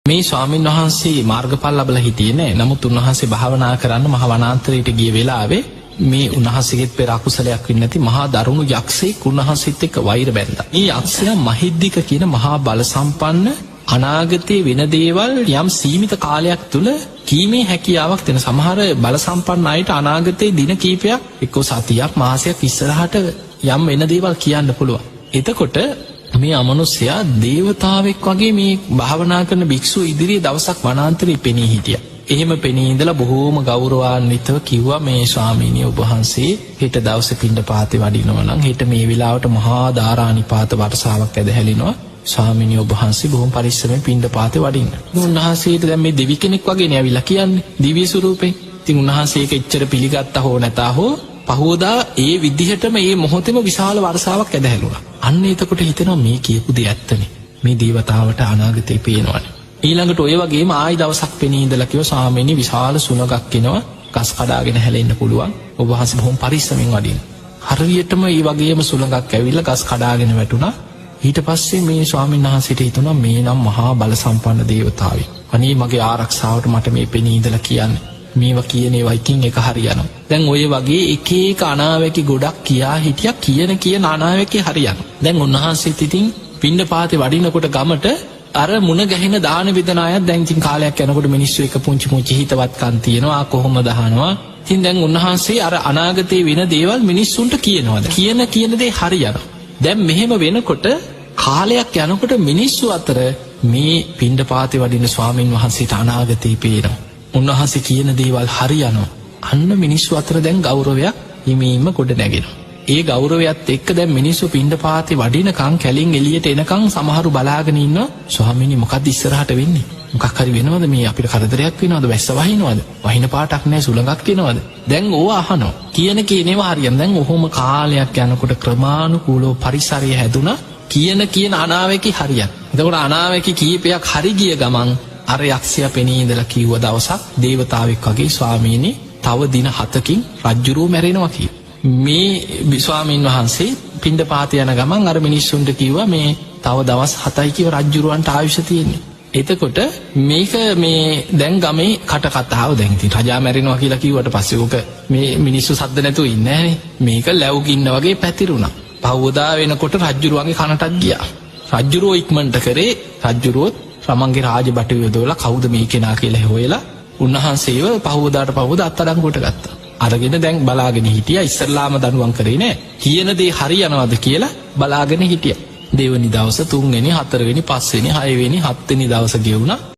මේ ස්වාමින් වහන්සේ මාර්ගඵල ලැබලා හිටියේ නෑ. නමුත් උන්වහන්සේ භාවනා කරන්න මහ වනාන්තරයට ගිය වෙලාවේ මේ උන්වහන්සේගෙත් පෙර අකුසලයක් වෙන්නේ නැති මහා දරුණු යක්ෂයෙක් උන්වහන්සේත් එක්ක වෛර බැඳා. මේ යක්ෂයා මහිද්దిక කියන මහා බල සම්පන්න අනාගතයේ වෙන දේවල් යම් සීමිත කාලයක් තුල කීමේ හැකියාවක් තියෙන සමහර බල සම්පන්න අයට අනාගතයේ දින කීපයක් එක්කෝ සතියක් මාසයක් ඉස්සරහට යම් වෙන දේවල් කියන්න පුළුවන්. එතකොට මේ අමනුෂ්‍යයා දේවතාවෙක් වගේ මේ භාවනා කරන භික්ෂුව ඉදිරියේ දවසක් වනාන්තරේ පෙනී හිටියා. එහෙම පෙනී ඉඳලා බොහෝම ගෞරවාන්විතව කිව්වා මේ ස්වාමීනි ඔබ වහන්සේ හෙට දවසේ පිණ්ඩපාතේ වඩිනවා නම් හෙට මේ වෙලාවට මහා ධාරානිපාත වර්ෂාවක් ඇදහැලිනවා. ස්වාමීනි ඔබ වහන්සේ බොහොම පරිස්සමෙන් පිණ්ඩපාතේ වඩින්න. උන්වහන්සේට දැන් මේ දෙවි කෙනෙක් වගේ නේ ඇවිල්ලා කියන්නේ දිව්‍ය ස්වරූපේ. ඉතින් උන්වහන්සේ ඒක එච්චර පිළිගත්තා හෝ නැතා හෝ පහුවදා ඒ විදිහටම ඒ මොහොතේම විශාල වර්ෂාවක් ඇදහැළුණා. අන්න එතකොට හිතෙනවා මේ කියපු දේ ඇත්තනේ. මේ දේවතාවට අනාගතේ පේනවනේ. ඊළඟට ඔය වගේම ආයි දවසක් පෙනී ඉඳලා කිව්වා ස්වාමීනි විශාල සුළඟක් එනවා. ගස් කඩාගෙන හැලෙන්න පුළුවන්. ඔබ වහන්සේ බොහොම පරිස්සමෙන් වඩින්න. හරියටම ඒ වගේම සුළඟක් ඇවිල්ලා ගස් කඩාගෙන වැටුණා. ඊට පස්සේ මේ ස්වාමීන් වහන්සේට හිතුණා මේ නම් මහා බල සම්පන්න දේවතාවෙක්. අනේ මගේ ආරක්ෂාවට මට මේ පෙනී ඉඳලා කියන්නේ. මේවා කියන ඒවා ඉතින් එක හරියනවා. දැන් ඔය වගේ එක එක අනාවැකි ගොඩක් කියා හිටියා කියන කියන අනාවැකි හරියනවා. දැන් උන්වහන්සේත් ඉතින් පින්නපාතේ වඩිනකොට ගමට අර මුණ ගැහෙන දාන බෙදන අයත් දැන් ඉතින් කාලයක් යනකොට මිනිස්සු එක පුංචි පුංචි හිතවත්කම් තියෙනවා කොහොමද අහනවා. ඉතින් දැන් උන්වහන්සේ අර අනාගතේ වෙන දේවල් මිනිස්සුන්ට කියනවා. කියන කියන දේ හරියනවා. දැන් මෙහෙම වෙනකොට කාලයක් යනකොට මිනිස්සු අතර මේ පිණ්ඩපාතේ වඩින ස්වාමින් වහන්සේට අනාගතේ පේනවා. උන්වහන්සේ කියන දේවල් හරියනවා. අන්න මිනිස්සු අතර දැන් ගෞරවයක් හිමීම ගොඩ නැගෙනවා. ඒ ගෞරවයත් එක්ක දැන් මිනිස්සු පිණ්ඩපාතේ වඩිනකන් කැලින් එළියට එනකන් සමහරු බලාගෙන ඉන්නවා ස්වාමීනි මොකද්ද ඉස්සරහට වෙන්නේ? මොකක් හරි වෙනවද මේ අපිට කරදරයක් වෙනවද? වැස්ස වහිනවද? වහින පාටක් නෑ සුළඟක් එනවද? දැන් ඕවා අහනවා. කියන කියන ඒවා හරියන. දැන් ඔහොම කාලයක් යනකොට ක්‍රමානුකූලව පරිසරය හැදුනා. කියන කියන අනාවැකි හරියන. එතකොට අනාවැකි කීපයක් හරි ගිය ගමන් අර යක්ෂයා පෙනී ඉඳලා කිව්ව දවසක් දේවතාවෙක් වගේ ස්වාමීනි තව දින 7කින් රජ්ජුරුව මැරෙනවා කියලා. මේ ස්වාමීන් වහන්සේ පිණ්ඩපාත යන ගමන් අර මිනිස්සුන්ට කිව්වා මේ තව දවස් 7යි කිව්ව රජ්ජුරුවන්ට ආයුෂ තියෙන්නේ. එතකොට මේක මේ දැන් ගමේ කට කතාව දැන් ඉතින් රජා මැරෙනවා කියලා කිව්වට පස්සේ ඕක මේ මිනිස්සු සද්ද නැතුව ඉන්නේ නැහනේ. මේක ලැබ් ගින්න වගේ පැතිරුණා. පහුවදා වෙනකොට රජ්ජුරුවන්ගේ කනටත් ගියා. රජ්ජුරුව ඉක්මනට කරේ රජ්ජුරුවොත් තමන්ගේ රාජ බටු යොදවලා කවුද මේ කෙනා කියලා හොයලා උන්වහන්සේව පහුවදාට පහුවදා අත්අඩංගුවට ගත්තා. අරගෙන දැන් බලාගෙන හිටියා. ඉස්සල්ලාම දනුවම් කරේ නෑ. කියන දේ හරියනවද කියලා බලාගෙන හිටියා. දෙවෙනි දවස, තුන්වෙනි, හතරවෙනි, පස්වෙනි, හයවෙනි, හත්වෙනි දවස ගෙවුණා.